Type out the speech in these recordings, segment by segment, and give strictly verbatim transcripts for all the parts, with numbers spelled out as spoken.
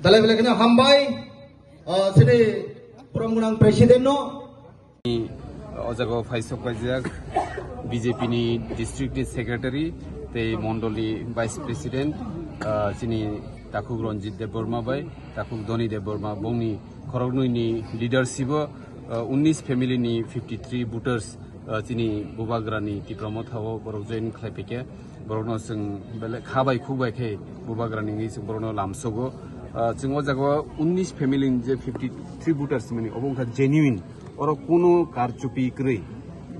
Dalai belai kheno hambai, ah, chini borom gwnang president no. O jaga o phaisok paijak B J P ni district ni secretary tei mondol ni vice president, ah, chini takhuk Ranjit Debbarma bai takhuk Dhoni Debbarma bongni khoroknwi ni leadership o, ah, unnish family ni fifty three voters, ah, chini Bubagra ni Tipra Motha o borok join khlai phaikha. Borokno chwng belai kha bai khuk bai khe Bubagra ni wngwi chwng borokno lamsogo. Ah, chwng o jaga o unnish family ni je fifty three voters mani obo wngkha genuine. Oro kunu karchupi kwrwi.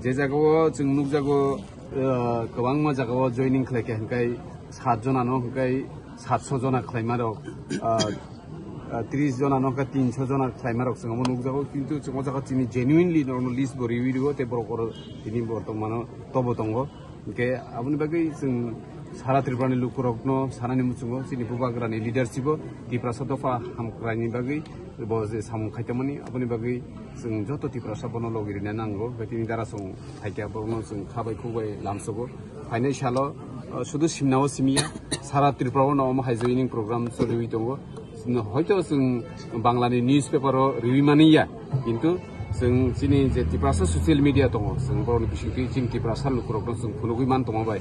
Je jaga o chwng nukjago, ah, kwbangma jaga o joining khlai khe hwnkhe sat jona no hwnkhe satso jona khlaima rok, ah, ah, tris jona no hwnkhe tinso jona khlaima rok chwng omo nukjago, kintu chwng o jaga chini genuinely norokno list bo riwi rwo tei borok oro tini borok tongmano tobo tongo. Hwnkhe aboni bagwi chwng sara Tripura ni lukurokno sanani muchungo chini Bubagra ni leadership o Tiprasa dopha hamkrai ni bagwi bo je samung khaitongmani aboni bagwi chwng joto Tiprasa bono logi rina nango, hwnkhe tini dara chwng phaikha borokno chwng kha bai khuk bai lamsogo. Phainai salo, uh, sudu simna o simiya, sara Tripura o no omo hai joining program choliwi tongo. Hoito chwng Bangla ni newspaper o riwi mani ya, kintu chwng chini je Tiprasa social media tongo, chwng borokni bisingtwi chini Tiprasa lukurokno chwng phunugwi man tongo bai.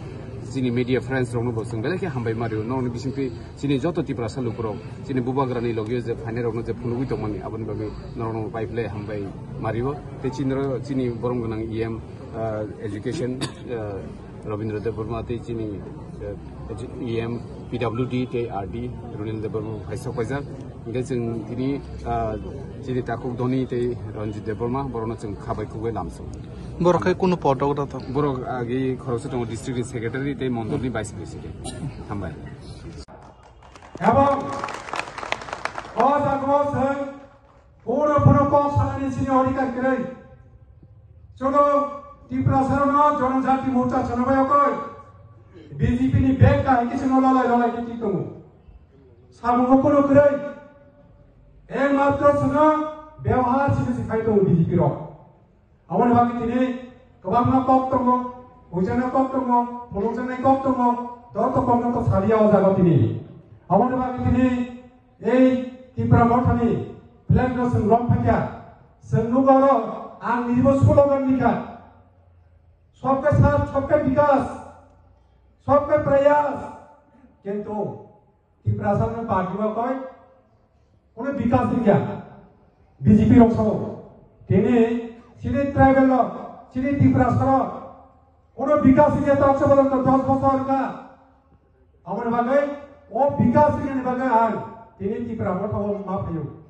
Chini media friends rokno bo chwng belai khe hambai ma rio. Norokni bisingtwi chini joto Tiprasa lukurok, chini Bubagra ni logi o je phainai rokno je phunugwi tongmani, aboni bagwi norokno bai phlai hambai ma rio. Tei chini ro-, chini borom gwnang E M, ah, education, ah, Rabindra Debbarma tei chini, eh, E M P W D tei R D Runil Debbarma phaisok paijak. Hingke chwng tini, ah, chini takhuk Dhoni tei Ranjit Debbarma borokno chwng kha bai khuk bai lamsong. Borok khe kunu potok da to? Borok agi khoroksa tongo district ni secretary tei mondol ni vice president. Hambai. Ebong o jaga o chwng Puro puro kok salani chini odhikar kwrwi. Chodo Tiprasarokno Jonojati Morcha chwngno bai okoi. B J P ni bag kahai khe chwngno lolai lolai khe twi tongo. Samungo kunu kwrwi. Ekmatro chwngno bebohar simi se khai tongo B J P rok. Aboni bagwi tini kwbangma kok tongo, huijaknai kok tongo, phunukjaknai kok tongo, joto kokno to saliya o jaga tini. Aboni bagwi tini Ei Tipra Mothani flag no chwng rom phaikha, chwng nugo oro ang ninibo slogan nikha, "Sabka saath, sabka vikas, sabka prayas." Kintu Tiprasa no party o koi kono vikas wngya, B J P rok sao. Tini chini tribal rok, chini Tiprasa rok kono vikas wngya, tak sa bolang to dos bosor ka. Aboni bagwi o bikas ringni bagwi ang tini Tipra Motha o ma phaio.